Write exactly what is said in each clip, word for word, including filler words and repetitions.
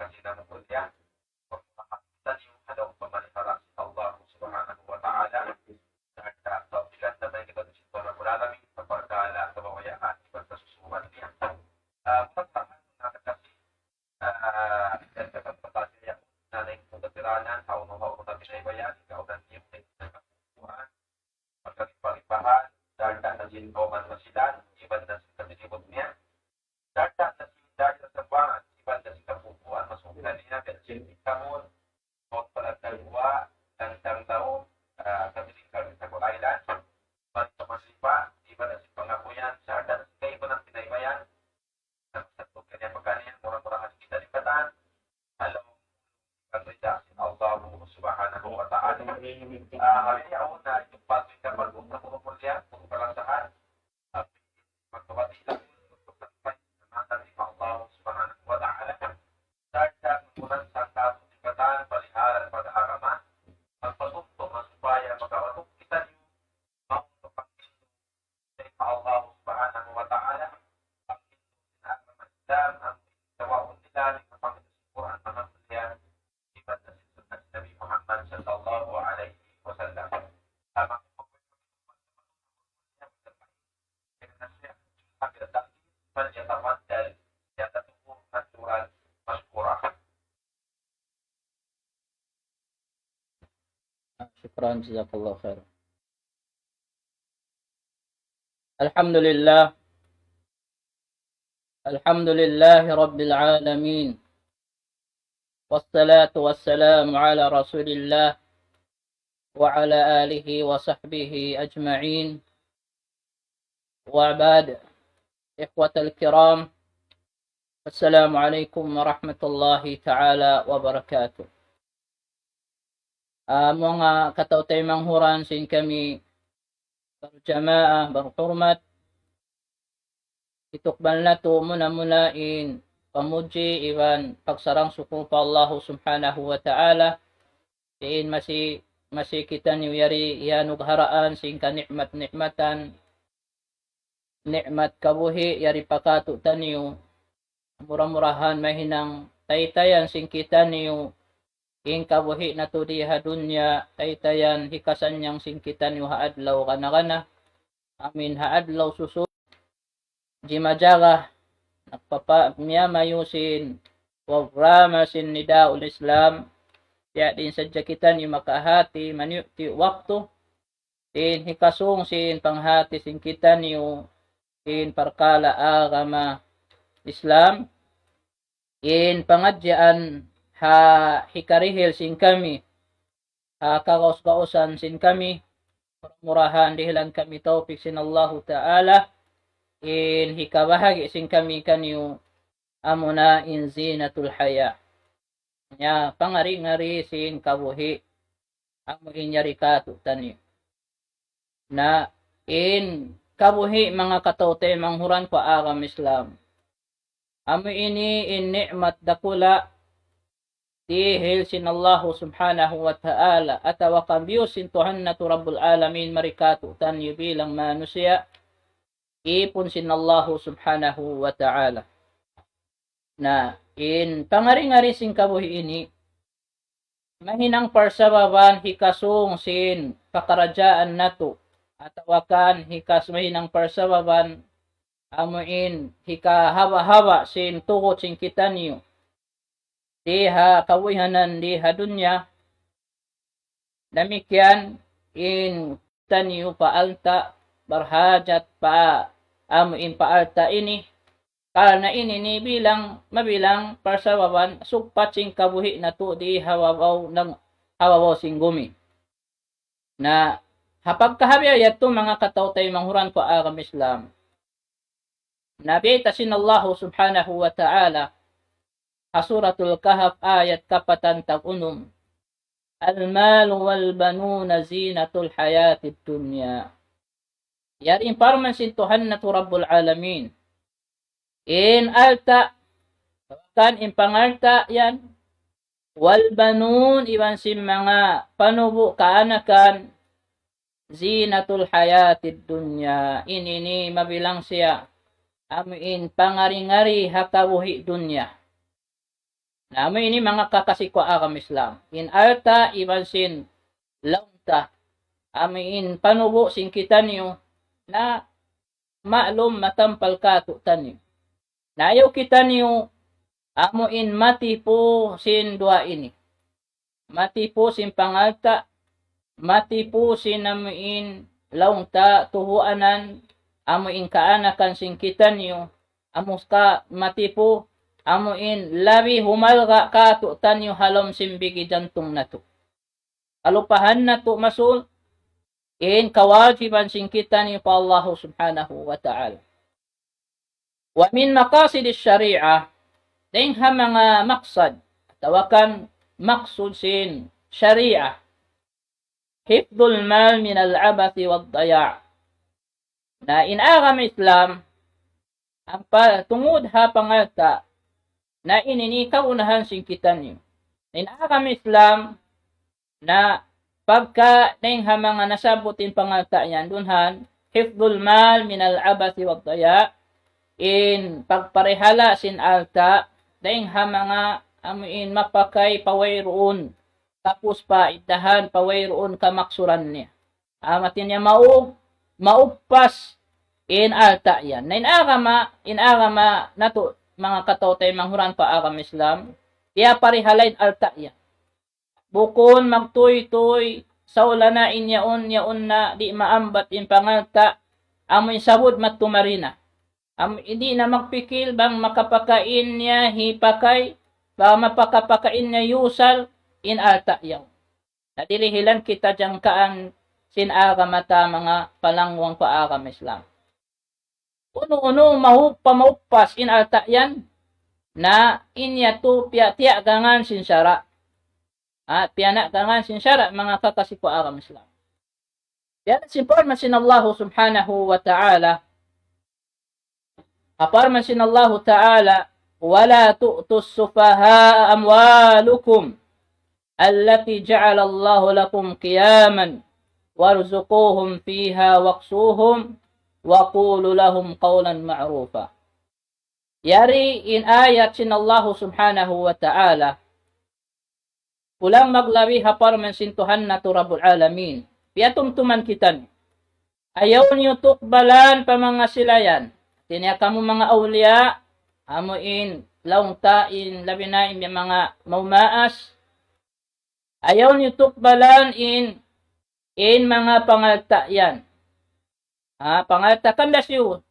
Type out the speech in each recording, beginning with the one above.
Sila mu kuliah, pagpapakita niyu ha lawm pamalipara sin Allah Subhanahu wa Ta'ala, sa' tawfikan na may kita sin Rabbul Alamin, sa' pagkala kabayaan, iban kasusuhan niya. Ah, pagpapakita na kasi, ah, dan kapagpapakita niya, na nang kung katiranan, hawnu-hawnu na pinaybayan, ikaw na niya, Pagkalipahan, darda na sin kauman masilan, iban na sin katilibut niya. Darda na sin darda sa baran, iban na sin kapupuan, masuk na niya, dan sin kamun, maut pala tagwa, dan tagdaw, ah, kabiling kami sa Island, iban sa masipa, iban na sin pangapuyan, darda na sin kaibanan pinaybayan, Nagsaktug kaniya pa kaniya, mura-murahan kita di katan. Alam, ang rida sin Allah Subhanahu wa Ta'ala. Ah, hari ini, awn na, yung patuloy ka pag-, pag-, pag-, pag-, pag-, pag-, magkabati lang, magkabati sa mata ni Allah Subhanahu wa Ta'ala. Sa katapusan sa katong di katan, paliharan pag-agama, magpasukto, supaya makawatuk kita niyu, mauntok ang Allah Subhanahu wa Ta'ala, panghindu' sin agama Islam, ang tawag nila, di pa panghindu' sin Quran, mga kuliah, iban na sin sunnah Nabi Muhammad sallallahu alayhi wasallam. Tama. فليتفضل مشكورا مأجورا. شكرا، جزاك الله خيرا. الحمد لله. الحمد لله رب العالمين. والصلاة والسلام على رسول الله وعلى آله وصحبه أجمعين. وبعد، إخوة الكرام، السلام عليكم ورحمة الله تعالى وبركاته. Ah, manga kataw-taymanghuran sin kami, barjamaah, barhurmat, hitukbal natu' muna-muna in pamudji iban pagsarang-sukul pa Allah Subhanahu wa Ta'ala, in masi, masi kitaniyu yari iyanugharaan sin kani'mat-ni'matan, ni'mat kabuhi' yari pa katu'taniyu, mura-murahan mahinang taytayan sin kitaniyu, in kabuhi' natu' di ha dunya, taytayan hikasannyang sin kitaniyu ha adlaw kana-kana, amu in ha adlaw susungun, jimajaga, nagpapa-, miyamayu sin programa sin Nidaul Islam, biya' diin sadja kitaniyu makahati, maniyu'-tiyu' waktu, in hikasung sin panghati sin kitaniyu, in parkala' agama Islam, in pangadjian ha hikarihil sin kami, ha kagaus-gausan sin kami, mura-murahan dihilan kami tawfik sin Allahu Ta'ala, in hikabahagi' sin kami kaniyu, amuna in zinatul haya. Nya, pangari-ngari sin kabuhi', amu in yari katu'taniyu. Na in kabuhi' manga kataw-taymanghuran ku agama Islam. Amu ini in ni'mat dakula' dihil sin Allahu Subhanahu wa Ta'ala, atawa kan biyus sin Tuhan natu' Rabbul Alamin mari katu'taniyu bilang manusiya', ipun sin Allahu Subhanahu wa Ta'ala. Na in pangari-ngari sin kabuhi' ini, mahinang parsababan hikasung sin pakaradjaan natu', atawa kan hikas-, mahinang parsababan amu in hikahaba'-haba' sin tugut sin kitaniyu di ha kabuhianan di ha dunya. Damikkiyan in kitaniyu pa alta', barhajat pa amu in pa alta' ini. Karna' ini ini bilang, mabilang parsababan sugpat sin kabuhi' natu' di ha babaw nang, ha babaw sin gumi. Na, ha pagkahabiya yadtu manga kataw-taymanghuran ku agama Islam. Na biyayta' sin Allahu Subhanahu wa Ta'ala, ha Suratul Kahf ayat kapatan tag-unum, المال والبنون زينة الحياة الدنيا. Yari in parman sin Tuhan natu' Rabbul Alamin. In alta', kan in pangalta' yan, والبنون, iban sin manga panubu' kaanakan, زينة الحياة الدنيا. Ini ini mabilang siya amu in pangari-ngari ha kabuhi' dunya. Na amu ini manga kakasi ku agama Islam. In alta' iban sin laung ta. Amu in panubu' sin kitaniyu na ma'lum matampal kātu'niyu. Na ayaw kitaniyu amu in matipu sin duwa ini. Matipu sin pangalta', matipu sin amu in laung ta tuhuanan, amu in kaanakan sin kitaniyu, amu ka matipu, amu in labi humalga' kātu'niyu ha lawm sin bigi jantung natu'. Kalupahan natu' masul, in kawajiban sin kitaniyu pa Allahu Subhanahu wa Ta'ala. ومن مقاصد الشريعة, dayng ha manga maksad, atawa kan maksud sin sharia, حفظ المال من العبث والضياع. Na in agama Islam, ampa tungud ha pangalta', na ini in kaunahan sin kitaniyu. In agama Islam, na pagka dayng ha manga nasabbut in pangalta' yan, dunhan, حفظ المال من العبث والضياع, in pagparihala' sin alta', dayng ha manga amu in mapakay pa wayruun kapus pa iddahan, pa wayruun kamaksuran niya. Amu hati niya maug, mauppas in alta' yan. Na in agama, in agama natu' manga kataw-taymanghuran pa agama Islam, piyaparihala' in alta' yan. Bukun magtuytuy, saulana in yaun, yaun na di' maambat in pangalta', amu in sabud matumari na. Amu in di' na magpikil bang makapakain niya hipakay, bang makapakain niya yusal, in alta' yaun. Na dirihilan kita jangkaan sin agama ta manga palangwang pa agama Islam. Unu-unu mahup-, pamauppas in alta' yan, na in yatu piya-, piyaggangan sin sara'. Ha, piyaggangan sin sara' manga kakasi ku agama Islam. Yan sin parman sin Allahu Subhanahu wa Ta'ala. Ha parman sin Allahu Ta'ala, ولا تؤتوا السفهاء أموالكم التي جعل الله لكم قياما وارزقوهم فيها واكسوهم وقولوا لهم قولا معروفا. Yari in ayat sin Allahu Subhanahu wa Ta'ala. Kulang maglabi ha parman sin Tuhan natu' Rabbul Alamin. Piyatumtuman kitaniyu. Ayaw niyu tukbalan pa manga sila yan. Hati niya kamu manga awliya, amu in laung ta in labi na in manga maumaas. Ayaw niyu tukbalan in, in manga pangalta' yan. Ha, pangalta' kan da siyu.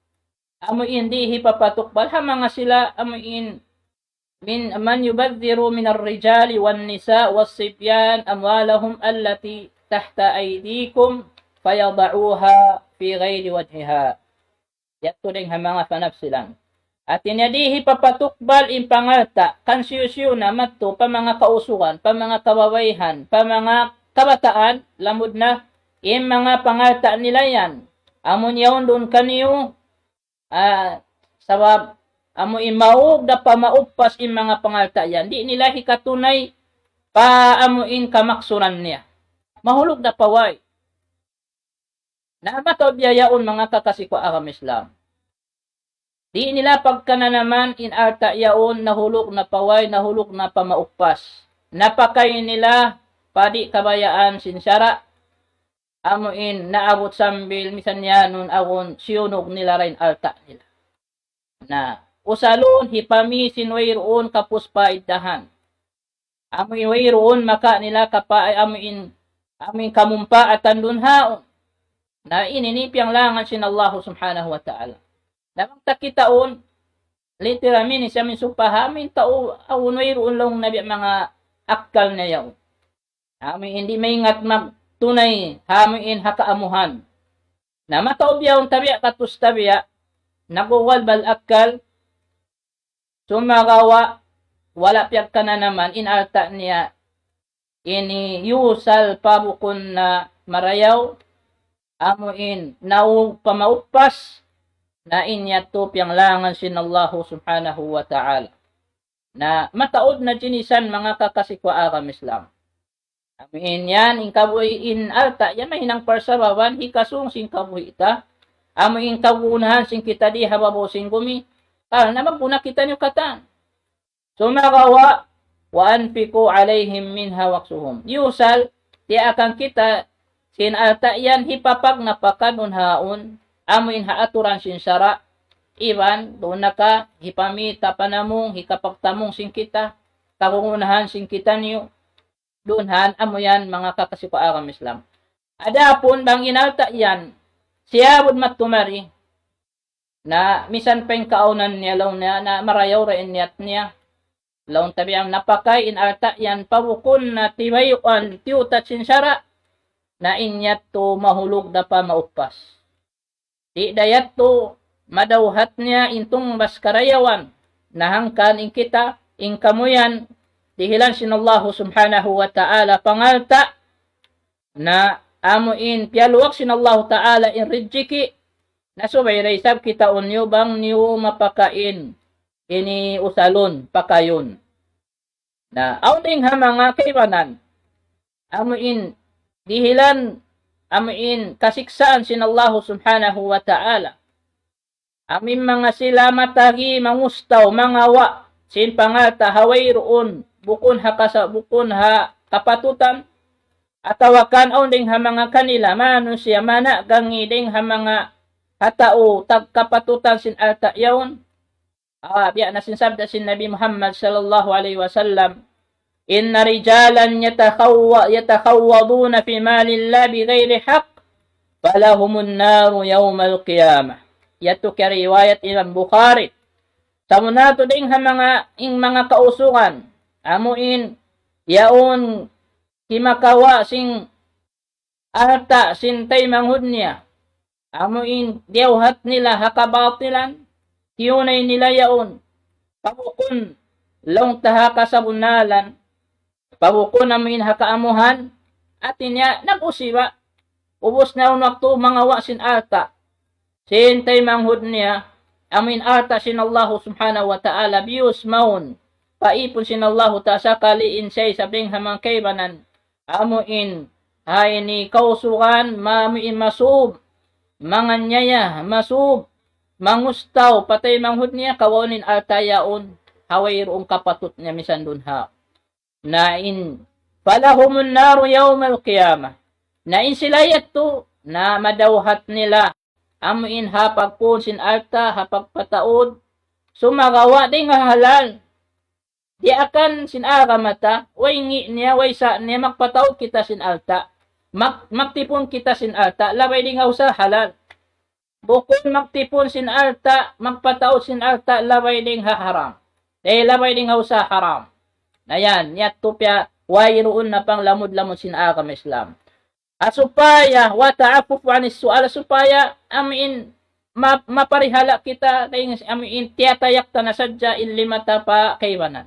Amu in di' hipapatukbal ha manga sila, amu in من، من يبذر من الرجال والنساء والصبيان أموالهم التي تحت أيديكم فيضعها في غير وجهها. Yadtu dayng ha manga panapsilan. Hati niya di' hipapatukbal in pangalta', kan siyu-siyu na madtu pa manga kausugan, pa manga kababaihan, pa manga kabataan, lamud na in manga pangalta' nila yan. Amu in yaun duun kaniyu, ah, sabab amu in maug da pamauppas in manga pangalta' yan. Di' nila hikatunay pa amu in kamaksuran niya. Mahulug da pa way. Na mataud biya' yaun manga kakasi ku agama Islam. Di' nila pagkananaman in alta' yaun nahulug na pa way, nahulug na pamauppas. Napakay nila pa di' kabayaan sin sara', amu in naabut sambil misan yaun awn siyunug nila dayn alta' nila. Na, usalun hipamī sin wayruun kapus pa iddahan. Amu in wayruun maka nila kapa-, amu in, amu in kamumpaatan duun haun. Na ini in piyanglangan sin Allahu Subhanahu wa Ta'ala. Na bang ta kitaun, literally, in siya min supaha, amu in tau, awn wayruun laung na biya' manga akkal niya yaun. Amu in di' maingat magtunay, amu in ha kaamuhan. Na mataud biya' yaun tabiya' katus tabiya', nagwawal bal akkal, sumagawa', wala' piyagkananaman, in alta' niya, ini yusal pa bukun na marayaw, amu in naug pamauppas, na in yadtu piyanglangan sin Allahu Subhanahu wa Ta'ala. Na mataud na jinisan manga kakasi ku agama Islam. Amu in yan, in kabuhi', in alta' yan, mahinang parsababan, hikasūng sin kabuhi' ta. Amu in kagunahan sin kita di ha babaw sin gumi. Karna' magguna kitaniyu katan. Sumagawa', وأنفقوا عليهم منها واكسوهم. Yusal, diyaak kaniyu sin alta' yan hipapagnapakan unu-unu, amu in ha aturan sin sara', iban duun na ka hipamita panamung, hikapagtamung sin kita, kagunahan sin kitaniyu, duun ha amu yan manga kakasi ku agama Islam. Adapun bang in alta' yan, siyabut matumari, na misan pa in kaawnan niya laung niya, na marayaw ra in niyat niya. Laung ta biya' napakay in alta' yan pa bukun na tibayuan tiyutat sin sara', na in yadtu mahulug da pa maupas. Di' da yadtu madawhat niya in tungbas karayawan, na hangkan in kita, in kamu yan, dihilan sin Allahu Subhanahu wa Ta'ala pangalta', na amu in piyaluag sin Allahu Ta'ala in rijiki', na subay da isab kitaun niyu bang niyu mapakain ini usalun, pakayun. Na, awn dayng ha manga kaibanan, amu in dihilan, amu in kasiksaan sin Allahu Subhanahu wa Ta'ala. Amu in manga sila matagi mangustaw, mangawa' sin pangalta' ha wayruun, bukun ha kasa-, bukun ha kapatutan, atawa kan awn dayng ha manga kanila manusiya' managangi dayng ha manga ha tau tagkapatutan sin alta' yaun. Ah, biya' na sin sabda sin Nabi Muhammad sallallahu alayhi wasallam, إن رجالا يتخو-، يتخوضون في مال الله بغير حق فلهم النار يوم القيامة. Yadtu kiyariwayat Imam Bukhari. Sabunnal tuud dayng ha manga, in manga kausugan, amu in yaun kimakawa' sin alta' sin taymanghud niya, amu in diyawhat nila ha kabatilan, kiyunay nila yaun, pa bukun laung ta ha kasabunnalan, pa bukun amu in ha kaamuhan, hati niya nag-usiba, ubus na yaun waktu mangawa' sin alta' sin taymanghud niya, amu in alta' sin Allahu Subhanahu wa Ta'ala, biyus mawn pa ipun sin Allahu Ta'ala, sakali in siya isab dayng ha manga kaibanan, amu in, ha ini kausugan, ma-, amu in masub, manganiyaya, masub, mangustaw pa taymanghud niya, kawaun in alta' yaun, ha wayruun kapatut niya misan duun ha. Na in, فلهم النار يوم القيامة. Na in sila yadtu, na madawhat nila, amu in ha pagpun sin alta', ha pagpataud, sumagawa' dayng ha halal. Diyaak sin agama ta, way ngi' niya, way sa' niya, magpataud kita sin alta'. Mag-, magtipun kita sin alta', labay dayng ha usaha halal. Bukun magtipun sin alta', magpataud sin alta', labay dayng ha haram. Eh, labay dayng ha usaha haram. Na yan, yadtu piya, wayruun na panglamud-lamud sin agama Islam. Ah, supaya, وتعفف عن السؤال, supaya, amu in, ma-, maparihala kita, dayng, amu in, tiyatayak ta na sadja in lima ta pa kaibanan.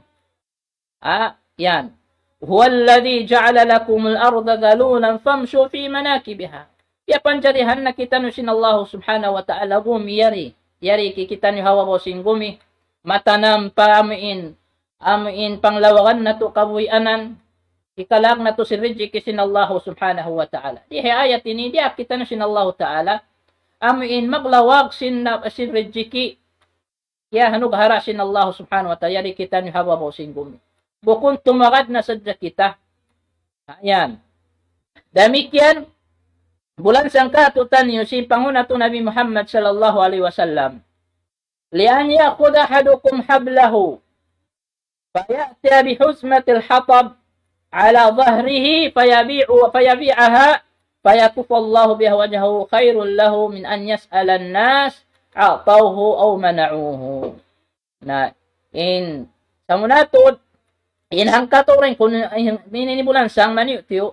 Ah, yan. هو الذي جعل لكم الأرض ذلولا فامشوا في مناكبها. Piyapanjarihan na kitaniyu sin Allahu Subhanahu wa Ta'ala gumi yari. Yari ki-, kitaniyu ha babaw sin gumi. Matanam pa amu in, amu in panglawagan natu' kabuhianan. Hikalag natu' sin rijiki' sin Allahu Subhanahu wa Ta'ala. Di ha ayat ini, diyaak kitaniyu sin Allahu Ta'ala, amu in maglawag sin na-, sin rijiki'. Kiyahanughara sin Allah Subhanahu wa Ta'ala, yari kitaniyu ha babaw sin gumi. Bukun tumagad na sadja kita. Yan. Damikkiyan, bulan sangka tutan niyu sin panghu' natu' Nabi Muhammad sallallahu alayhi wasallam. لأن يأخذ أحدكم حبله فيأتي بحزمة الحطب على ظهره فيبيع، فيبيعها فيكف الله بها وجهه خير له من أن يسأل الناس أعطوه أو منعوه. Na, in, samunatu, in hangkatau dayn kunu', in, ini bulan sang maniyu-tiyu,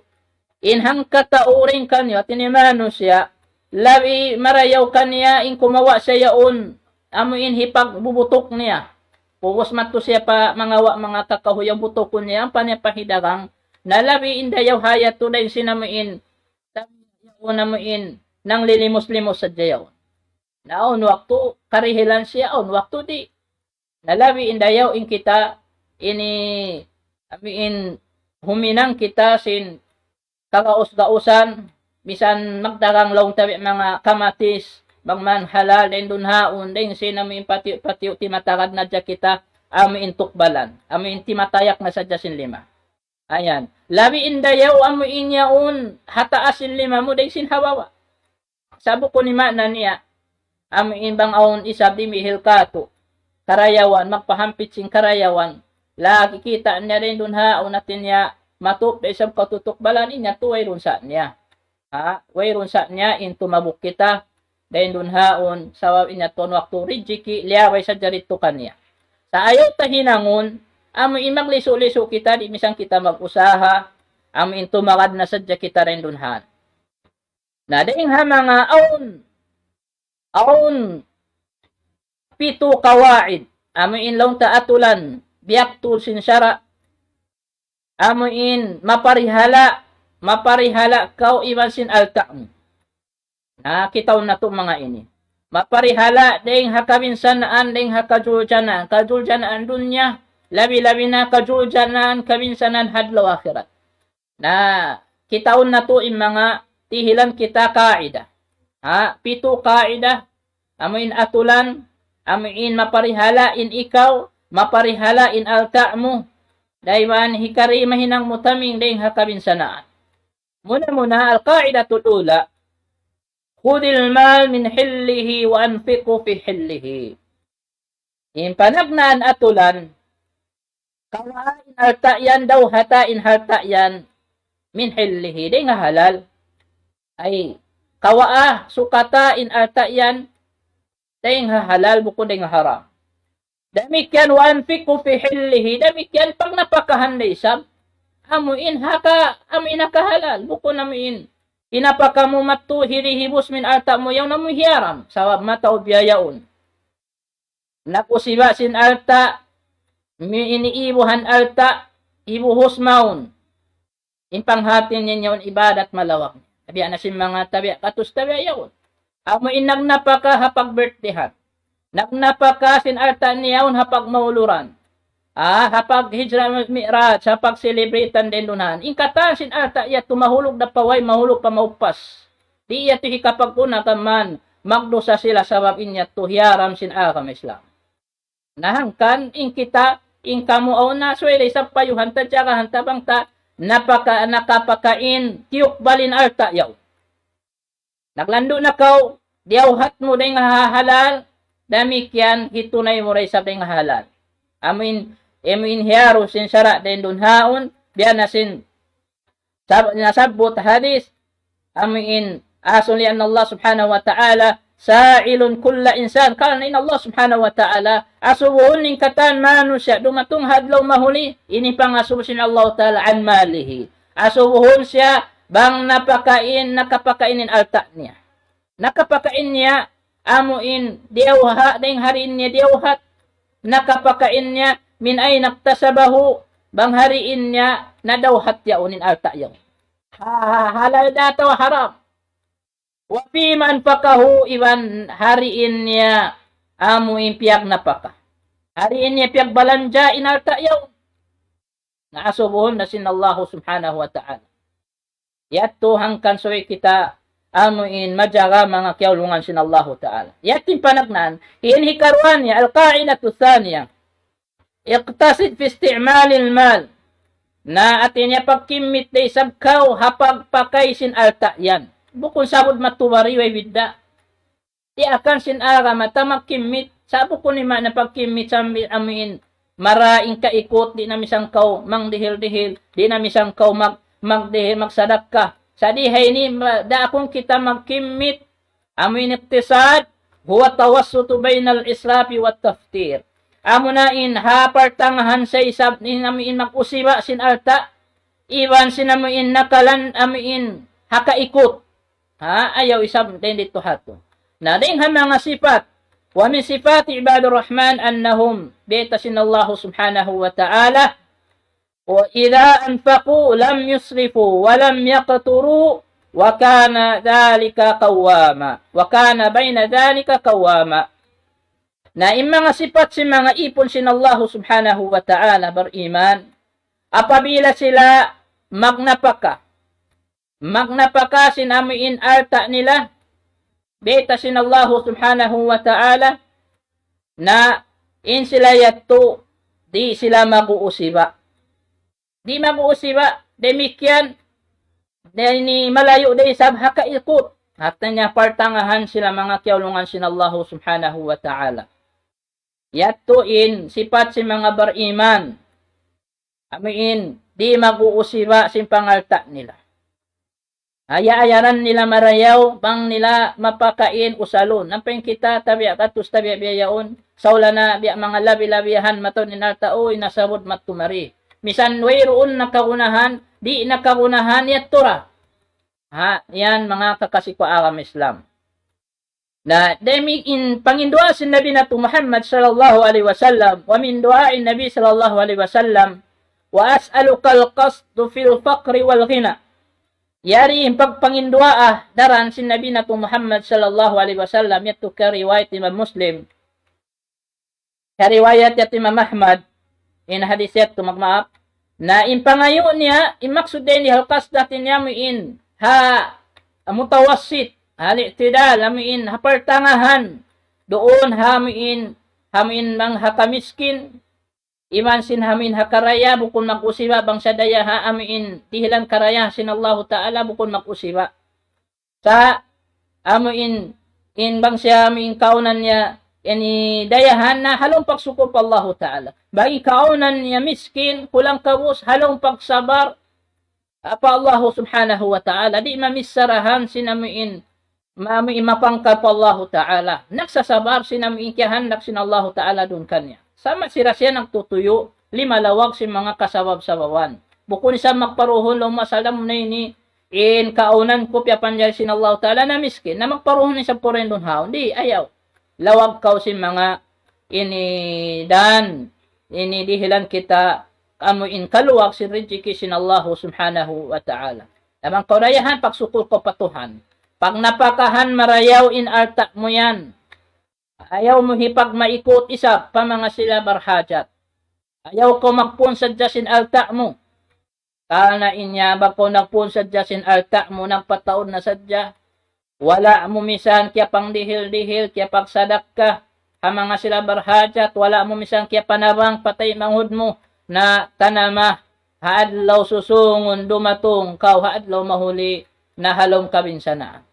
in hangkatau dayn kaniyu, hati niya manusiya', labi marayaw kaniya in kumawa' siya yaun, amu in hipagbubutuk niya. Pubus madtu siya pa mangawa' manga kakahuyan butukun niya, ampa niya pahidagang, na labi in dayaw ha yadtu dayn sin amu in, yaun amu in, nanglilimos-limos sadja yaun. Na awn waktu karihilan siya, awn waktu di'. Na labi in dayaw in kita ini, amu in huminang kita sin kagaus-gausan, misan magdagang laung ta biya' manga kamatis, bang man halal, dayn duun haun, dayn sin amu in patiyu'-patiyu' timatagad na hadja kita, amu in tukbalan, amu in timatayak na sadja sin lima. Ayan. Labi in dayaw amu in yaun ha taas sin lima mu dayn sin ha baba'. Sa' bukun in maana niya, amu in bang awn isab dimihil katu', karayawan, magpahampit sin karayawan, lagi' kita' niya dayn duun ha, awn hati niya, matup da isab katutukbalan, in yadtu wayruun sa' niya. Ha? Wayruun sa' niya in tumabuk kita, dayn duun haun, sabab in yadtu waktu rijiki', liyabay sadja didtu kaniya. Sa' ayaw ta hinangun, amu in maglisu'-lisu' kita, di' misan kita mag-usaha, amu in tumagad na sadja kita dayn duun han. Na dayn ha manga awn, awn pitu kawaid, amu in laung ta atulan, biyaktul sin sara', amu in maparihala', maparihala' kaw iban sin alta' mu. Na, kitaun natu' manga ini. Maparihala' dayn ha kabinsanaan, dayn ha kajuljanaan, kajuljanaan dunya, labi-labi na kajuljanaan, kabinsanaan ha adlaw akhirat. Na, kitaun natu' in manga dihilan kita kaida. Ha, pitu kaida, amu in atulan, amu in maparihala' in ikaw, maparihala' in alta' mu, dayman hikari mahinang mu taming dayn ha kabinsanaan. Muna-muna, القاعدة الأولى: خذ المال من حله وأنفقه في حله. In panagnaan atulan, kawaa in alta' yan, dawhata in alta' yan, من حله, dayn ha halal. Ay, kawaa, sukata in alta' yan, dayn ha halal, bukun dayn ha haram. Damikkiyan وأنفقه في حله, damikkiyan pagnapakahan da isab. Amu in ha ka, amu in ha kahalal, bukun amu in hinapaka mu madtu hirihibus mu in alta' mu yaun amu hiyaram, sabab mataud biya' yaun. Nag-usiba sin alta', mi-, ini ibuhan alta', ibuhus mawn. In panghati niya yaun ibadat malawak. Tabiya' na sin manga tabiya', katus tabiya' yaun. Amu in nagnapaka ha pag-birthdayhan. Nagnapaka sin alta' niya yaun ha pagmauluran. Ah, ha pag-hijra mi'raj, ha pag-celebratean dayn duun han. In katan sin alta' yadtu mahulug da pa way, mahulug pa maupas. Di' yadtu hikapagkuna kaman, magdusa sila sabab in yadtu hiyaram sin agama Islam. Na hangkan in kita, in kamu awn na, subay da isab payuhan ta, jagahan ta bang ta, napaka-, nakapakain, tiyukbal in alta' yaun. Naglandu' na kaw, diyawhat mu dayn ha halal, damikkiyan hitunay mu da isab dayn ha halal. Amu in, amu in hiyaru sin sara' dayn duun haun, biya' na sin sab-, nasabbut hadis, amu in asun لأن الله سبحانه وتعالى سائل كل إنسان. Karna' in Allah subhanahu wa ta'ala, asubuhun in katan manusiya', dumatung ha adlaw mahuli, ini pangasubu sin Allah ta'ala عن ماله. Asubuhun siya, bang napakain, nakapakain in alta' niya. Nakapakain niya, amu in diyawha, dayn ha diin niya diyawhat, nakapakain niya, من أين اكتسبه, bang ha diin niya nadawhat yaun in alta' yaun. Ha, ha, halal da atawa haram. وفيما أنفقه, iban ha diin niya amu in piyagnapaka. Ha diin niya piyagbalanja' in alta' yaun. Na asubuhun na sin Allah subhanahu wa ta'ala. Yadtu hangkan subay kita amu in majaga manga kiyaulungan sin Allahu ta'ala. Yadtu in panagnaan, in hikaruwa niya, القاعدة الثانية: اقتصد في استعمال المال. Na hati niya pagkimmit da isab kaw ha pagpakay sin alta' yan. Bukun sabud matubari way bidda'. Di' akan sin agama ta magkimmit. Sa' bukun in maana pagkimmit sambil amu in marayaw in kaikut, di' na misan kaw mangdihil-dihil, di' na misan kaw mag-, magdihil, magsadakka. Sa' di ha ini, ma-, daakun kita magkimmit. Amu in اقتصاد هو التوسط بين الإسراف والتبذير. Amu na in ha partangahan sa isab in amu in mag-usiba sin alta', iban sin amu in nakalan amu in ha kaikut. Ha, ayaw isab dayn didtu hatu. Na dayn ha manga sipat. ومن صفات عباد الرحمن أنهم, bayta' sin Allah subhanahu wa ta'ala, وإذا أنفقوا لم يسرفوا ولم يقتروا وكان ذلك قواما، وكان بين ذلك قواما. Na in manga sipat sin manga ipun sin Allah subhanahu wa ta'ala bariman, apabila sila magnapaka, magnapaka sin amu in alta' nila, bayta' sin Allah subhanahu wa ta'ala, na in sila yadtu di' sila mag-uusiba. Di' mag-uusiba, damikkiyan, di' ini malayu' da isab ha kaikut. Hati niya partangahan sila manga kiyaulungan sin Allahu Subhanahu wa Ta'ala. Yadtu in sipat sin manga bariman. Amu in, di' mag-uusiba sin pangalta' nila. Aya-ayaran nila marayaw, bang nila mapakain usalun. Ampa in kita tabiya' katus tabiya' biya' yaun, saula na biya' manga labi-labihan mataud in alta', uy, nasabut madtu mari. Misan wayruun na kagunahan, di' na kagunahan, yadtu ra. Ha, yan manga kakasi ku agama Islam. Na, demi in panginduwaa sin Nabi natu' Muhammad sallallahu alayhi wasallam, wa min du'ain Nabi sallallahu alayhi wasallam, وأسألك القصد في الفقر والغنى. Yari in pagpanginduwaa daran sin Nabi natu' Muhammad sallallahu alayhi wasallam, yadtu kariwayat Imam Muslim. Kariwayat yadtu Imam Ahmad, in hadis yadtu magmaap. Na in pangayu' niya, in maksud dayn di hal qasd hati niya amu in ha mutawassit, ha al-i'tidal, amu in ha partangahan, duun ha amu in, ha amu in manga ha kamiskin, iban sin ha amu in ha karaya, bukun mag-usiba bang sadaya ha amu in dihilan karaya sin Allahu Ta'ala, bukun mag-usiba. Sa' amu in, in bang siya amu in kaunan niya, ini dayahan na ha lawm pagsukul pa Allahu Ta'ala. Bang in kaunan niya miskin, kulang kabus, ha lawm pagsabar, apa Allahu Subhanahu wa Ta'ala, di' mamissarahan sin amu in, ma-, amu in mapangkal pa Allahu Ta'ala. Nagsasabar sin amu in kiyahandak sin Allahu Ta'ala duun kaniya. Sama sira siya nagtutuyu', lima lawag sin manga kasabab-sababan. Bukun isab magparuhun, laung mu asal mu na ini, in kaunan ku piyapanjari sin Allahu Ta'ala na miskin, na magparuhun isab ku rin duun haun. Di', ayaw. Lawag kaw sin manga ini dan, ini dihilan kita amu in kaluwag sin rijiki sin Allahu Subhanahu wa Ta'ala. Na bang kaw dayahan, pagsukul kaw pa Tuhan. Pagnapakahan marayaw in alta' mu yan. Ayaw mu hipagmaikut isab pa manga sila barhajat. Ayaw kaw magpun sadja sin alta' mu. Karna' in ya bang kaw nagpun sadja sin alta' mu, nagpataud na sadja. Wala' mu misan kiyapangdihil-dihil, kiyapagsadakka ha manga sila barhajat, wala' mu misan kiyapanabang pa taymanghud mu, na tanama ha adlaw susungun dumatung kaw ha adlaw mahuli na ha lawm kabinsanaan.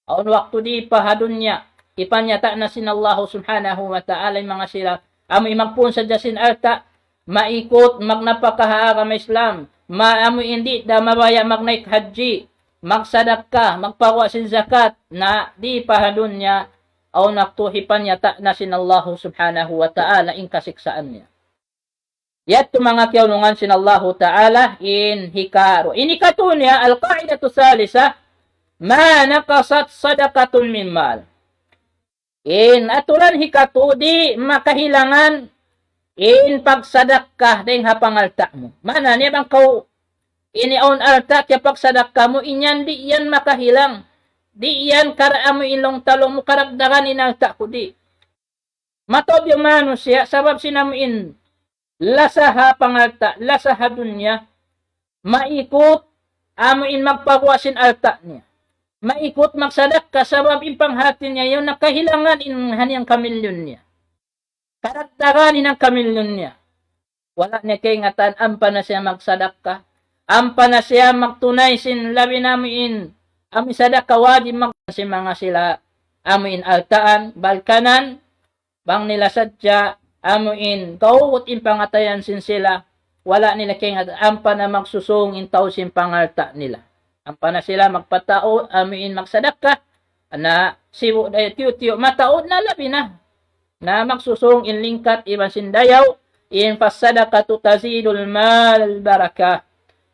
Awn waktu di' pa ha dunya, ipanyata' na sin Allahu Subhanahu wa Ta'ala in manga sila, amu in magpun sadja sin alta', maikut, magnapaka ha agama Islam, ma-, amu in di' da mabaya' magnaik hajji, magsadakka, magpaguwa' sin zakat, na di' pa ha dunya, awn waktu hipanyata' na sin Allahu Subhanahu wa Ta'ala in kasiksaan niya. Yadtu manga kiyaulungan sin Allahu Ta'ala in hikaruwa. In hikatū niya, القاعدة الثالثة، ما نقصت صدقة من مال. In aturan hikatū, di' makahilangan in pagsadakka dayn ha pangalta' mu. Maana niya bang kaw ini awn alta' kiyapagsadakka mu, in yan di' yan makahilang. Di' yan kara amu in laung ta laung mu karagdagan in alta' ku, di'. Mataud in manusiya', sabab sin amu in lasa ha pangalta', lasa ha dunya, maikut amu in magpaguwa' sin alta' niya. Maikut magsadakka sabab in panghati niya yaun nakahilangan in hangka milyun niya. Karagdagan in hangka milyun niya. Wala' niya kaingatan, ampa na siya magsadakka. Ampa na siya magtunay sin labi na amu in, amu in sadakka wajib mag-, sin manga sila, amu in altaan, balkanan, bang nila sadja, amu in, gawut in pangatayan sin sila, wala' nila kaingatan, ampa na magsusung in tau sin pangalta' nila. Ampa na sila magpataud, amu in magsadakka, na sibu' da tiyu'-tiyu', mataud na labi na. Na magsusung in lingkat iban sin dayaw, in فالصدقة تزيد المال بركة.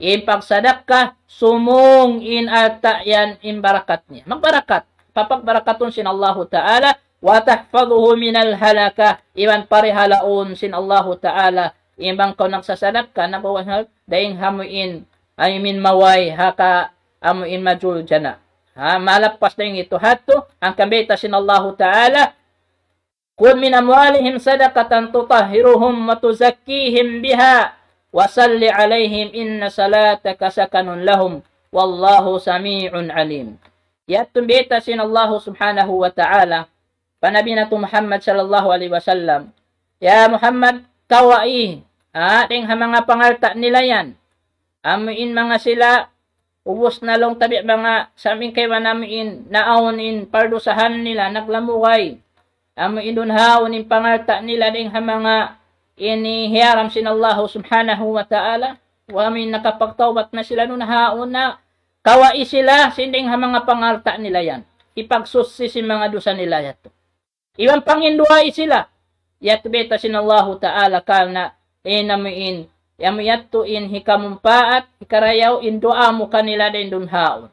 In pagsadakka, sumung in alta' yan in barakat niya. Magbarakat. Papagbarakatun sin Allahu Ta'ala, وتحفظه من الهلكة. Iban parihalaun sin Allahu Ta'ala. In bang kaw nagsasadakka, nagwawasal, dayn ha amu in, amu in maway, ha ka amu in majuljana. Ha, malappas dayn ha yadtu, hangkan bayta' sin Allahu Ta'ala, خذ من أموالهم صدقة تطهرهم وتزكيهم بها وصل عليهم إن صلاتك سكن لهم والله سميع عليم. Yadtu in bayta' sin Allahu Subhanahu wa Ta'ala pa Nabi natu' Muhammad sallallahu alayhi wasallam. Ya Muhammad, kawai Ha, dayn ha manga pangalta' nila yan. Amu in manga sila, ubus na laung ta biya' manga sa' amu in kaibanan amu in naawn in pardusahan nila, naglamugay. Amu in dunhaun in pangalta' nila dayn ha manga ini hiyaram sin Allahu Subhanahu wa Ta'ala. Wa amu in nakapagtawbat na sila dunhaun na kawai sila sin dayn ha manga pangalta' nila yan. Hipagsuchi sin manga dusa nila yadtu. Iban panginduwaa sila. Yadtu bayta' sin Allahu Ta'ala karna' in amu in, amu yadtu in hikamumpaat, hikarayaw in duwaa mu kanila dayn dunhaun.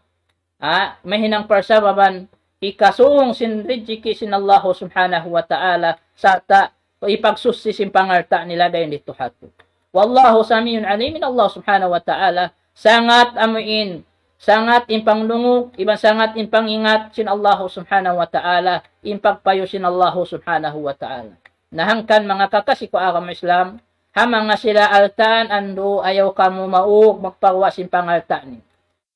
Ha, mahinang parsababan, hikasūng sin rijiki sin Allahu Subhanahu wa Ta'ala, sarta' hipagsuchi sin pangalta' nila dayn didtu ha yadtu. Wallahu sami'un alim, in Allah Subhanahu wa Ta'ala, sangat amu in, sangat in pangdungug, iban sangat in pangingat sin Allahu Subhanahu wa Ta'ala, in pagpayu sin Allahu Subhanahu wa Ta'ala. Na hangkan manga kakasi ku agama Islam, ha manga sila altaan andu' ayaw kamu maug magpaguwa' sin pangalta' niyu.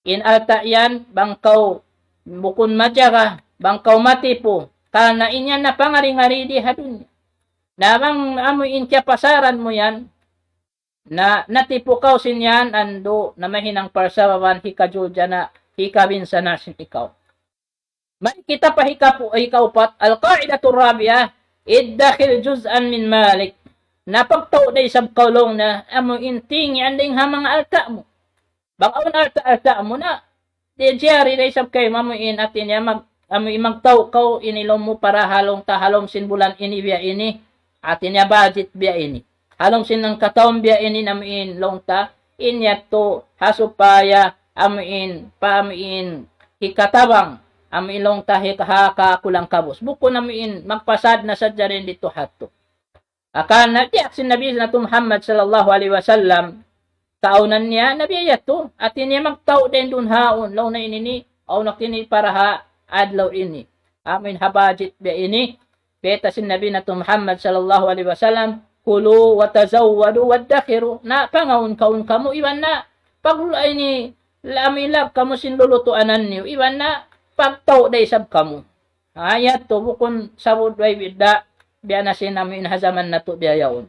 In alta' yan, bang kaw bukun majaga, bang kaw matipu, karna' in yan na pangari-ngari di ha dunya. Na bang amu in kiyapasaran mu yan, na natipu kaw sin yan, andu' na mahinang parsababan hikajulja na, hikabinsana' sin ikaw. Mari kita pa hikapu-, hikaupat, القاعدة الرابعة: ادخر جزءا من مالك. Na pagtaw da isab kaw laung niya, amu in tingi' andayn ha manga alta' mu. Bang awn alta'-alta' mu na, di' jari da isab kaymu amu in hati niya mag-, amu in magtaw kaw ini laung mu para ha laung ta ha lawm sin bulan ini biya' ini, hati niya budget biya' ini. Ha lawm sin hangkatahun biya' ini na amu in laung ta, in yadtu ha supaya amu in, pa amu in hikatabang, amu in laung ta hika-, ha kakulang-kabus. Bukun amu in magpasad na sadja dayn didtu ha yadtu. Hangkan na diyaak sin Nabi natu' Muhammad sallallahu alayhi wasallam, kaawnan niya, na biya' yadtu, hati niya magtaw dayn dunhaun, laung niya ini, awn aku ini para ha adlaw ini. Amu in ha budget biya' ini, bayta' sin Nabi natu' Muhammad sallallahu alayhi wasallam, كلوا وتزودوا وادخروا. Na pangaun-kaun kamu, iban na, pag ini, amu in lab kamu sin lulutuanan niyu, iban na, pagtaw da isab kamu. Ha, yadtu, bukun sabud way bidda', biya' na sin amu in ha jaman natu' biya' yaun.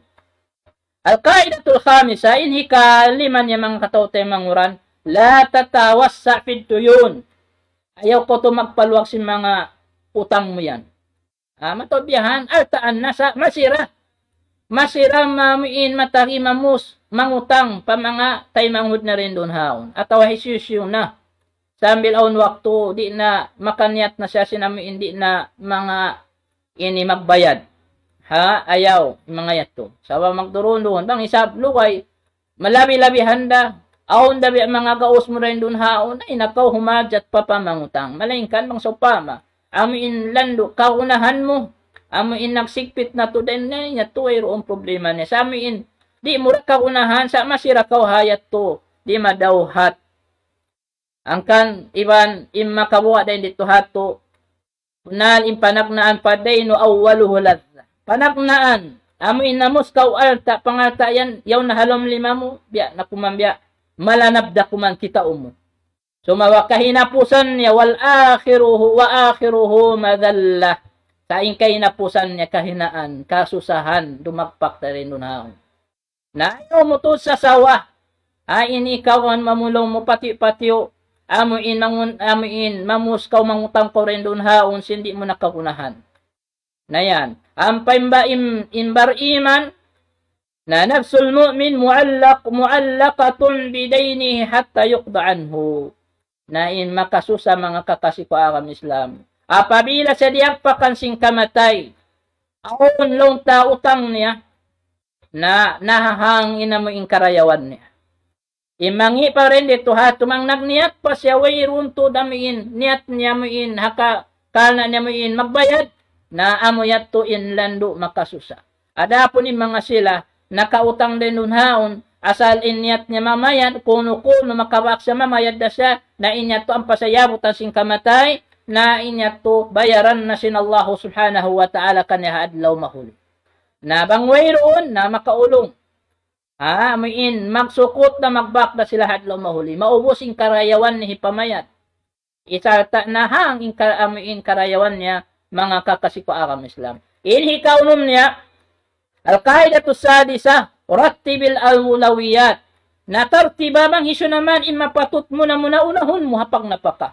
القاعدة الخامسة, in hikalima niya manga kataw-taymanghuran, لا تتوسع في الديون. Ayaw kaw tuud magpaluag sin manga utang mu yan. Ah, mataud biya' han, altaan na sa' masira. Masira ma-, amu in matagi mamus, mangutang pa manga taymanghud na dayn dunhaun. Atawa hisiyu-siyu na. Sambil awn waktu, di' na makaniyat na siya sin amu in di' na manga ini magbayad. Ha, ayaw, manga yadtu. Sabab magdurun-durun, bang isab lugay, malabi-labihan da, awn da biya' manga gaus mu dayn dunhaun, ay nakaw humajat pa pa mangutang. Malaingkan bang sawpama, amu in landu' kagunahan mu, amu in nagsigpit na tuud dayn na yadtu, wayruun problema niya. Sa' amu in, di' mu da kagunahan, sa' masira kaw ha yadtu, di' madawhat. Hangkan iban in makabuga' dayn didtu ha yadtu, bunnal in panagnaan, فالدين أوله لذة. Panagnaan, amu in namus kaw alta', pangalta' yan, yaun na ha lawm lima mu, biya' na kuman biya', malanab da kuman kita' mu. Sumagawa' kahinapusan niya, وآخره، وآخره مذلة. Sa' in kahinapusan niya, kahinaan, kasusahan, dumagpak dayn dunhaun. Na ayaw mu tuud sasawa. Ha, ini kaw in mamulung mu pati-patiyu. Amu in mangun-, amu in mamus kaw mangutang kaw dayn dunhaun sin di' mu na kagunahan. Na yan. Ampa in ba-, in, in bariman, na نفس المؤمن معلق-، معلقة بدينه حتى يقضى عنه. Na in makasusa manga kakasi ku agama Islam. Apabila siya diyagpakan sin kamatay, awn laung ta utang niya, na nahahang in amu in karayawan niya. In mangi' pa dayn didtu ha yadtu bang nagniyat pa siya wayruun tuud amu in niyat niya amu in haka-, karna' niya amu in magbayad, na amu yadtu in landu' makasusa. Adapun in manga sila, nakautang dayn dunhaun, asal in niyat niya mamayad, kunu-kunu makabak siya mamayad da siya, na in yadtu ampa siya yabutan sin kamatay, na in yadtu bayaran na sin Allahu Subhanahu wa Ta'ala kaniya ha adlaw mahuli. Na bang wayruun, na makaulung. Ha, amu in, magsukut na magbak da sila ha adlaw mahuli. Maubus in karayawan niya hipamayad. Isarta' na hang in ka-, amu in karayawan niya, manga kakasi ku agama Islam. In hikaunum niya, القاعدة السادسة: رتب الأولويات. Na tartiba bang hisiyu na man in mapatut muna-muna unahun mu ha pagnapaka.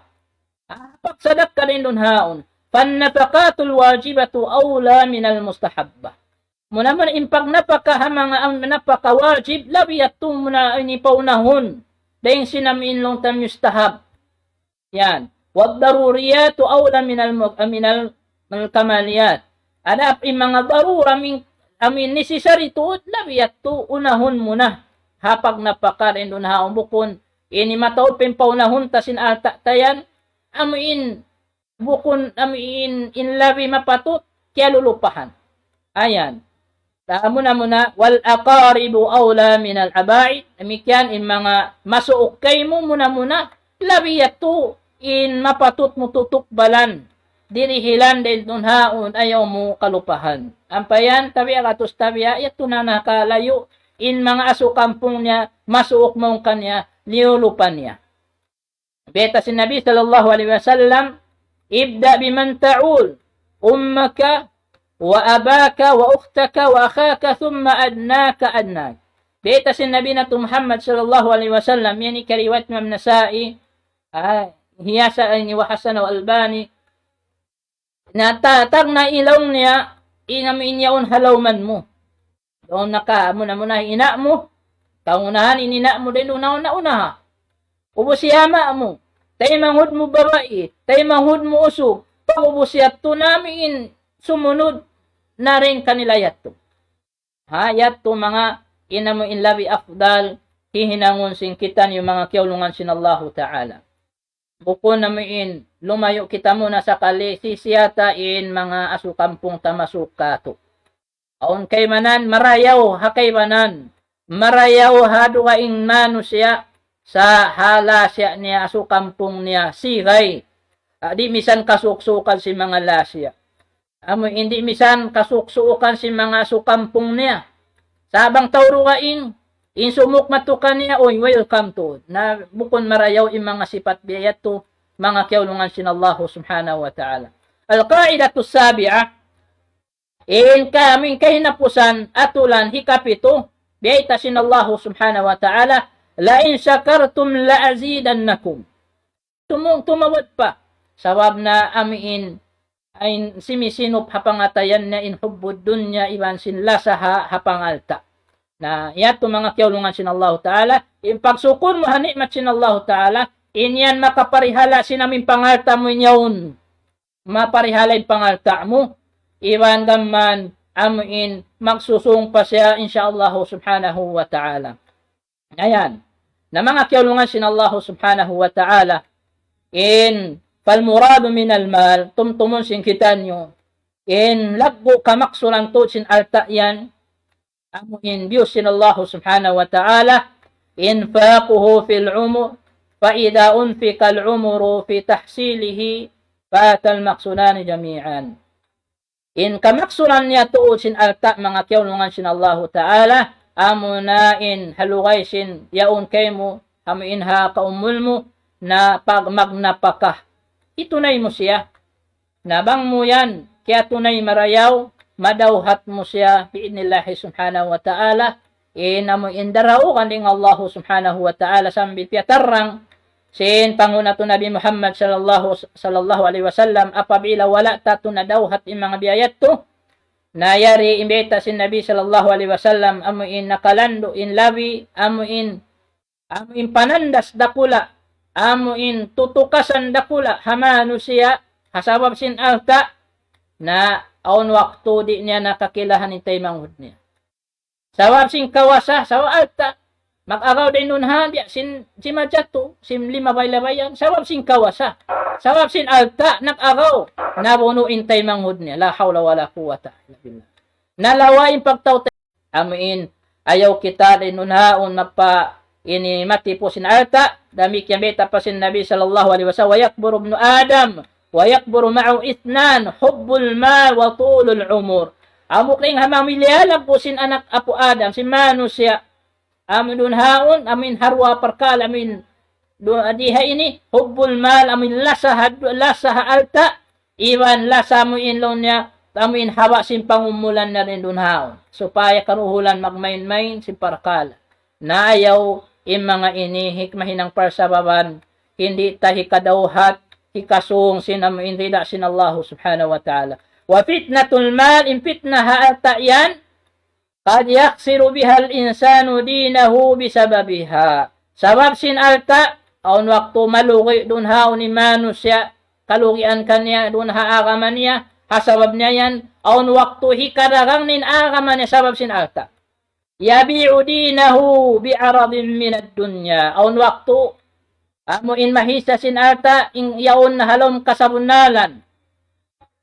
Ha pagsadakka dayn duun haun. فالنفقات الواجبة أولى من المستحبة. Muna-muna in pagnapaka ha manga am-, napaka wajib, labi yadtu muna ini paunahun. Dayn sin amu in laung ta mustahab. Yan. والضروريات أولى من الم-, من ال-, من الكماليات. Adapun in manga darura min, amu in necessary tuud, labi yadtu unahun muna. Ha pagnapaka dayn duun haun bukun. Ini mataud pa in paunahun ta sin alta' ta yan. Amu in bukun amu in, in labi mapatut, kiyalulupahan. Ayan. Ta muna-muna, والأقارب أولى من الأباعد. Damikkiyan in manga masuuk kaymu muna-muna, labi yadtu in mapatut mu tutukbalan. Dirihilan dayn duun haun, ayaw mu kalupahan. Ampa yan, tabiya' gatus tabiya', yadtu na nakalayu', in manga asu kampung niya, masuuk mawn kaniya, liyulupa niya. Bayta' sin Nabi sallallahu alayhi wasallam, ابدأ بمن تعول، أمك وأباك وأختك وأخاك ثم أدناك أدناك. Bayta' sin Nabi natu' Muhammad sallallahu alayhi wasallam, yan in kariwayat Imam Nasa'i, ah, hiyasa ini wa hasanahu Albani, na ta-, tagna' in laung niya, in amu in yaun ha lawman mu. Daun na ka, muna-muna in ina' mu, kagunahan in ina' mu, dayn duun haun na unaha. Ubus in ama' mu, taymanghud mu babai, taymanghud mu usug, pag-ubus yadtu na amu in sumunud na dayn kanila yadtu. Ha, yadtu manga in amu in labi afdal, hihinangun sin kitaniyu manga kiyaulungan sin Allahu Ta'ala. Bukun amu in, lumayu' kita muna sakali, sisiya ta in manga asu kampung ta masuuk katu'. Awn kaibanan, marayaw ha kaibanan. Marayaw ha dugaing manusiya', sa' ha lasiya' niya, asu kampung niya, sigay. Ah, di' misan kasuuk-suukan sin manga lasiya'. Amu in di' misan kasuuk-suukan sin manga asu kampung niya. Sa' bang tau dugaing, in sumuuk madtu kaniya, uy, welcome tuud. Na bukun marayaw in manga sipat biya' yadtu, manga kiyaulungan sin Allahu Subhanahu wa Ta'ala. القاعدة السابعة, in ka-, amu in kahinapusan, atulan hikapitu, bayta' sin Allahu Subhanahu wa Ta'ala, لئن شكرتم لأزيدنكم. Tumung-, tumawad pa. Sabab na amu in, in simisinup ha pangatayan niya in hubbud dunya iban sin lasa ha, ha pangalta'. Na, yadtu manga kiyaulungan sin Allahu Ta'ala, in pagsukur mu ha ni'mat sin Allahu Ta'ala, in yan makaparihala' sin amu in pangalta' mu in yaun. Maparihala' in pangalta' mu, iban gam mayan amu in magsusung pa siya, insya Allahu Subhanahu wa Ta'ala. Ayan. Na manga kiyaulungan sin Allahu Subhanahu wa Ta'ala, in فالمراد من المال, tumtumun sin kitaniyu, in laggu' kamaksulan tuud sin alta' yan, amu in biyus sin Allahu Subhanahu wa Ta'ala, إنفاقه في العمر، فإذا أنفق العمر في تحصيله، فات المقصودان جميعا. In kamaksulan niya tuud sin alta', manga kiyaulungan sin Allahu Ta'ala, amuna in ha lugay sin yaun kaymu, amu in ha kaumul mu, na pag-, magnapaka. Hitunay mu siya. Na bang mu yan kiyatunay marayaw, madawhat mu siya, bi'idhnillahi subhanahu wa ta'ala, in amu in daraugan dayn Allahu subhanahu wa ta'ala, sambil piyatarrang sin panghu' natu' Nabi Muhammad sallallahu, sallallahu alayhi wasallam, apabila wala' ta tuud nadawhat in manga biya' yadtu, na yari in bayta' sin Nabi sallallahu alayhi wasallam, amu in nakalandu' in labi, amu in, amu in panandas dakula', amu in tutukasan dakula' ha manusiya', ha sabab sin alta', na awn waktu di' niya na kakilahan in taymanghud niya. Sabab sin kawasa, sabab alta'. Mag-agaw dayn duun ha, biya' sin, sin majatu, sin limabay-labayan. Sabab sin kawasa. Sabab sin alta', nag-agaw. Nabunu' in taymanghud niya. La hawla wala quwwata illa billah. Nalawa' in pagtaw-taymanghuran. Amu in, ayaw kita dayn duun ha, awn magpa ini matipu' sin alta', damikkiyan bayta' pa sin Nabi sallallahu alayhi wasallam, ويكبر ابن آدم ويكبر معه اثنان، حب المال وطول العمر. Amu kayng hamamiliya laggu' sin anak apu' Adam, sin manusiya'. Amu duun haun, amu in ha duwa parkala', amu in du-, di ha ini, حب المال, amu in lasa ha, lasa ha alta', iban lasa amu in laung niya, amuin haba' sin pangumulan na dayn duun ha yaun. Supaya karuhulan magmain-main sin parakala'. Na ayaw in manga ini hikmah hinang parsababan, hindi ta hikadawhat, hikasung sin amuin rida sin Allah subhanahu wa ta'ala. وفتنة المال, in fitna ha alta' yan, قد يخسر بها الإنسان دينه بسببها. Sabab sin alta', awn waktu malugi' duun ha yaun in manusiya', kalugian kaniya duun ha agama niya, ha sabab niya yan, awn waktu hikaragang niya in agama niya sabab sin alta'. يبيع دينه بعرض من الدنيا. Awn waktu, amu in mahisa sin alta', in yaun na ha lawm kasabunnalan.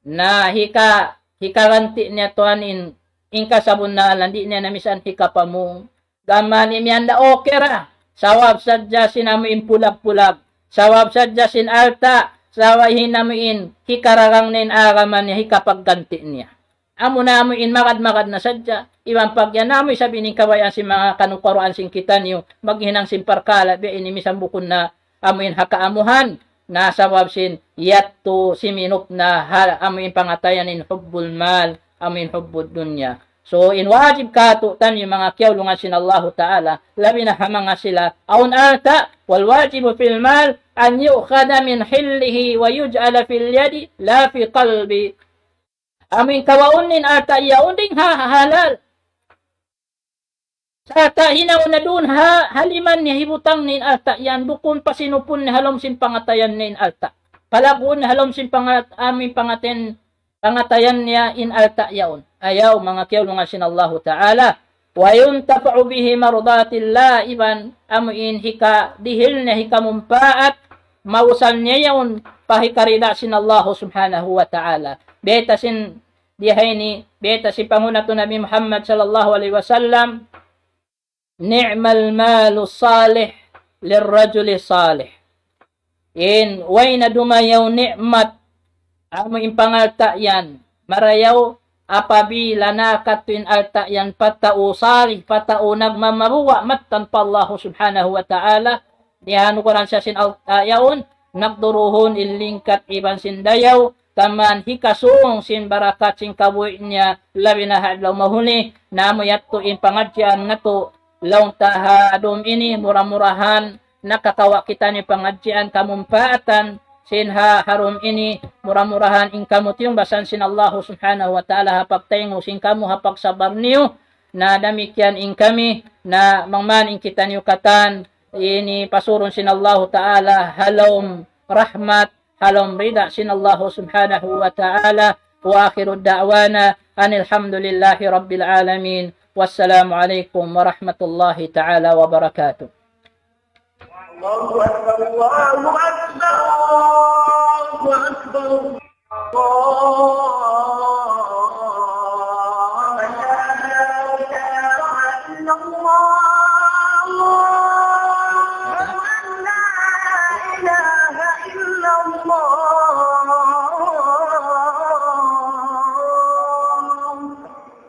Na hika, hikaganti' niya tuwan in, in kasabunnalan, di' niya na misan hikapamung. Gam mayan imiyan da okay ra. Sabab sadja sin amu in pulag-pulag. Sabab sadja sin alta'. Sabab in amu in hikaragang niya in agama niya, hikapagganti' niya. Amu na amu in magad-magad na sadja. Iban pag yan amu isab ini in kabayaan sin manga kanukaruan sin kitaniyu, maghinang sin parkala', biya' ini misan bukun na amu in ha kaamuhan, na sabab sin yadtu siminup na ha amu in pangatayan in hubbul mal, amu in hubbud dunya. So, in wajib kātu'niyu manga kiyaulungan sin Allahu Ta'ala, labi na ha manga sila awn alta', والواجب في المال أن يؤخذ من حله ويجعل في اليد لا في قلب. Amu in kawaun niya in alta' yaun dayn ha halal. Sarta' hinangun na duun ha, ha liman niya hibutang niya in alta' yan, bukun pasinupun niya ha lawm sin pangatayan niya in alta'. Palaguun niya ha lawm sin pangat-, amu in pangatayan, pangatayan niya in alta' yaun. Ayaw, manga kiyaulungan sin Allahu Ta'ala. وينتفع به مرضاة الله, iban amu in hikadihil niya, hikamumpaat, mausal niya yaun pa hikarida sin Allahu Subhanahu wa Ta'ala. Bayta' sin, dihaini, bayta' sin panghu' natu' Nabi Muhammad sallallahu alayhi wasallam, نعم المال الصالح للرجل الصالح. In way na dumayaw ni'mat, amu in pangalta' yan, marayaw apabila nakadtu in alta' yan pa tau salih, pa tau nagmamabuga' mattan pa Allahu Subhanahu wa Ta'ala, dihanukuran siya sin alta' yaun, nagduruhun in lingkat iban sin dayaw, taman hikasung sin barakat sin kabuhi' niya, labi na ha adlaw mahuli, na amu yadtu in pangadjian natu', laung ta ha dum ini, mura-murahan, nakakawa' kitaniyu pangadjian kamumpaatan, sin ha, ha dum ini, mura-murahan in kamu tiyungbasan sin Allahu Subhanahu wa Ta'ala ha pagtayngu sin kamu ha pagsabar niyu, na damikkiyan in kami, na mangman in kitaniyu katan, ini pasurun sin Allahu Ta'ala, ha lawm rahmat, ha lawm rida sin Allahu Subhanahu wa Ta'ala, وآخر دعوانا أن الحمد لله رب العالمين. والسلام عليكم ورحمة الله تعالى وبركاته. الله أكبر، الله أكبر، الله أكبر. الله لا إله إلا الله. لا إله إلا الله.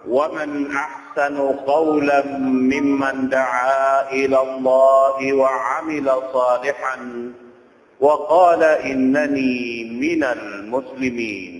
ومن أحسن قولا ممن دعا إلى الله وعمل صالحا وقال إنني من المسلمين.